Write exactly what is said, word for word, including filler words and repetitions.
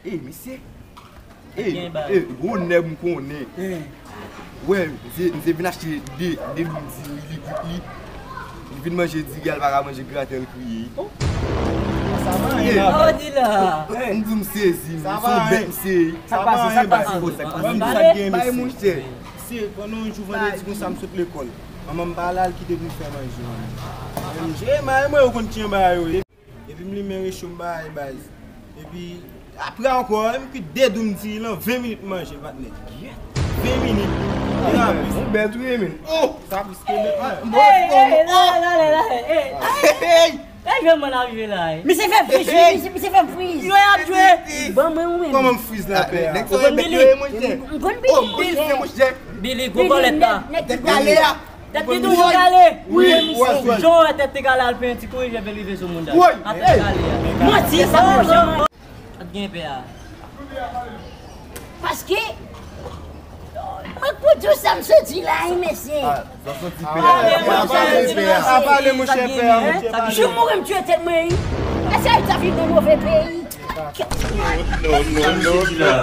Ey, mesye. Ey, ey, gwo nèg m konnen. Wè, misye, misye vin achte de, de doum diri li, li, li vin manje diri a, li pa ka manje gratèl kriye. Sa va, ey, m di m sezi, m son bèt, m sezi. Sa pase, sa pase. Sa pase. Bay monchè. Se pandan yon jou vandredi konsa m sot lekòl. Manman m pa la, l kite m fè manje. Mwen m jere mari mwen, ou konn kijan bagay yo ye. Epi m limen recho m bay baz. Epi apre ankò, m kwit de doum diri lan ven minit m manje l, patnè. Ven minit. Yon bèt wi, men. Oh! Sa plis ke bèt, mwen. Ey, ey, la, la, la, la, ey. Ey, jwenn mwen la rive la, ey. Misye fè friz, misye, misye fè friz. Yo ap jwe. Ban mwen ou menm. Kòman m friz la, pè a? Ou konn Billy? M konn Billy, monchè. Billy, gwo kòlèt la. Tèt kale a. Tèt li toujou kale. Wi, wi, wi. Jan w wè tèt li kale a, l fè yon ti kouri, epi l rive sou moun la. Wi. A tèt kale a. Manti sa, monchè. Ak gen pè a. Paske, mwen pou di w sa m soti la, wi, mesye. Sa soti pè a. A pale, monchè, pè a, monchè, pale. Jou m mouri, m tiye tèt mwen, wi. Èske Ayiti ap viv nan move peyi? Non, non, non, non.